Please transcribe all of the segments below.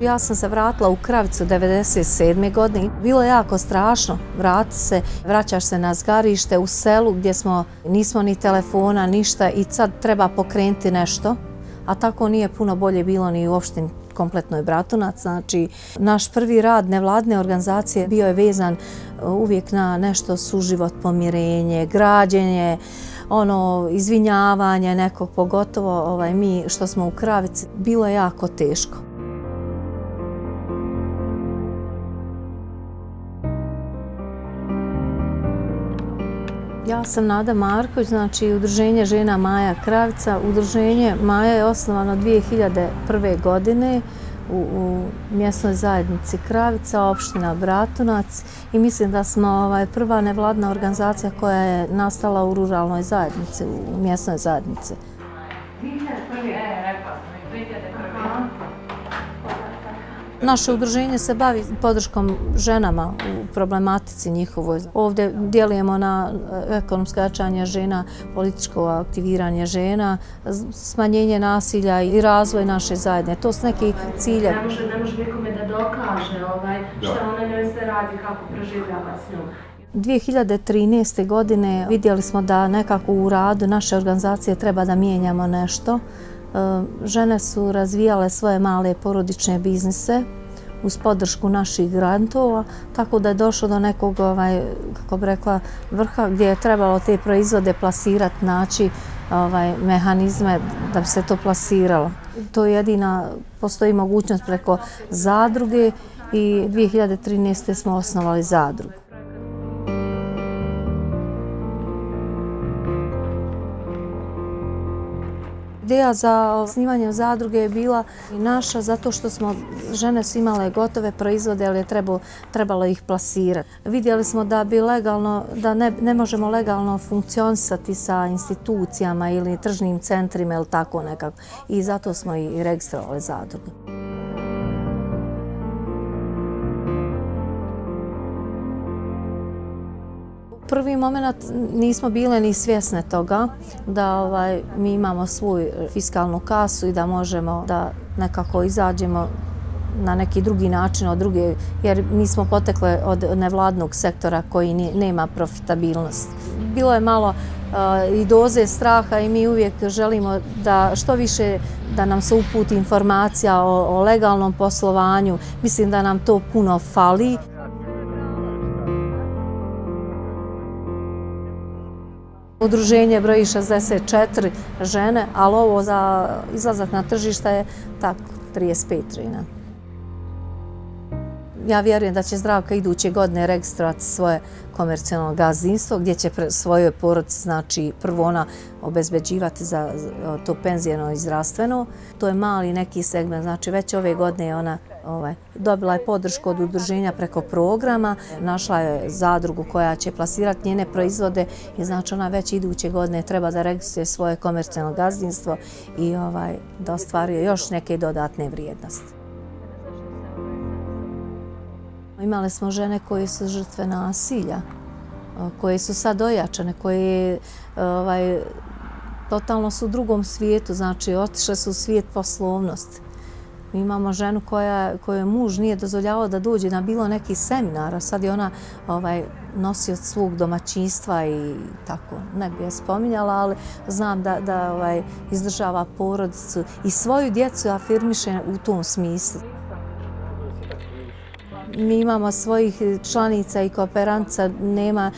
Ja sam se vratila u Kravicu 1997. godine. Bilo je jako strašno vratiti se, vraćaš se na zgarište u selu gdje nismo ni telefona, ništa i sad treba pokrenuti nešto. A tako nije puno bolje bilo ni u opštini kompletnoj Bratunac. Znači, naš prvi rad nevladine organizacije bio je vezan uvijek na nešto suživot, pomirenje, građenje, izvinjavanje nekog, pogotovo mi što smo u Kravici, bilo je jako teško. Ja sam Nada Marković, znači Udruženje žena Maja Kravica. Udruženje Maja je osnovano 2001. godine u mjesnoj zajednici Kravica, opština Bratunac i mislim da smo prva nevladina organizacija koja je nastala u ruralnoj zajednici, u mjesnoj zajednici. Naše udruženje se bavi podrškom ženama u problematici njihovoj. Ovdje djelujemo na ekonomsko jačanje žena, političko aktiviranje žena, smanjenje nasilja i razvoj naše zajednice. To su neki ciljevi. Ne može nikome da dokaže šta ona njoj se radi, kako proživljava s njom. 2013. godine vidjeli smo da nekako u radu naše organizacije treba da mijenjamo nešto. Žene su razvijale svoje male porodične biznise uz podršku naših grantova, tako da je došlo do nekog, kako bi rekla, vrha gdje je trebalo te proizvode plasirati, naći mehanizme da bi se to plasiralo. To je jedina, postoji mogućnost preko zadruge i 2013. smo osnovali zadrugu. Ideja za osnivanje zadruge je bila naša zato što žene su imale gotove proizvode, ali je trebalo ih plasirati. Vidjeli smo da ne možemo legalno funkcionisati sa institucijama ili tržnim centrima ili tako nekako. I zato smo i registrovali zadrugu. Prvi moment nismo bile ni svjesne toga da mi imamo svoju fiskalnu kasu i da možemo da nekako izađemo na neki drugi način od druge, jer mi smo potekle od nevladnog sektora koji nema profitabilnost. Bilo je malo i doze straha i mi uvijek želimo da što više da nam se uputi informacija o legalnom poslovanju. Mislim da nam to puno fali. Udruženje broji 64 žene, ali ovo za izlazak na tržište je tako 35 žena. Ja vjerujem da će Zdravka iduće godine registrovati svoje komercijalno gazdinstvo gdje će svojoj porodici, znači prvo ona obezbeđivati za to penzijeno i zdravstveno. To je mali neki segment, znači već ove godine je ona dobila je podršku od udruženja preko programa, našla je zadrugu koja će plasirati njene proizvode i znači ona već iduće godine treba da registruje svoje komercijalno gazdinstvo i da ostvaruje još neke dodatne vrijednosti. Imali smo žene koje su žrtve nasilja, koje su sad ojačane, koje totalno su u drugom svijetu, znači otišle su u svijet poslovnosti. Mi imamo ženu kojoj muž nije dozvoljavao da dođe na bilo neki seminar, a sad je ona nosioc svog domaćinstva i tako. Ne bih je spominjala, ali znam da izdržava porodicu i svoju djecu afirmiše u tom smislu. Mi imamo svojih članica i kooperantica, nema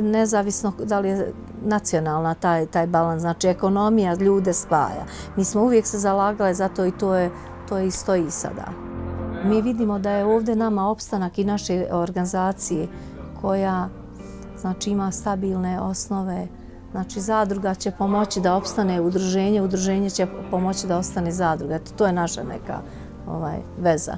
nezavisno da li je nacionalna taj balans, znači ekonomija ljude spaja. Mi smo uvijek se zalagali za to i to je i stoji sada. Mi vidimo da je ovdje nama opstanak i naše organizacije koja znači, ima stabilne osnove. Znači zadruga će pomoći da opstane udruženje, udruženje će pomoći da ostane zadruga. To je naša neka veza.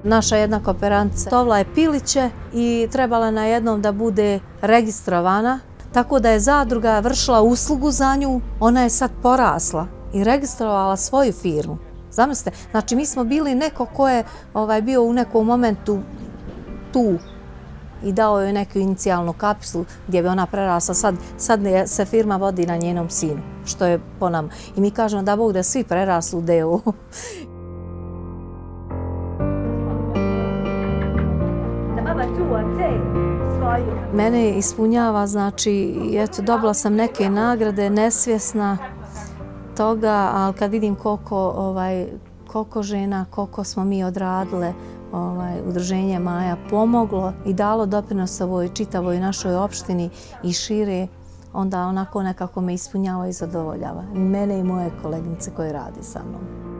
Naša jedna kooperantica tovla je piliće i trebala na jednom da bude registrovana, tako da je zadruga vršila uslugu za nju, ona je sad porasla i registrovala svoju firmu. Zamislite, znači mi smo bili neko ko je bio u nekom momentu tu i dao joj neku inicijalnu kapsulu gdje bi ona prerasla. Sad se firma vodi na njenom sinu. što je po nama. I mi kažemo da Bog da svi prerastu u DU. Mene ispunjava, znači, eto, dobila sam neke nagrade, nesvjesna toga, ali kad vidim koliko žena, koliko smo mi odradile, udruženje Maja pomoglo i dalo doprinos ovoj čitavoj našoj opštini i šire, onda onako nekako me ispunjava i zadovoljava. Mene i moje koleginice koje radi sa mnom.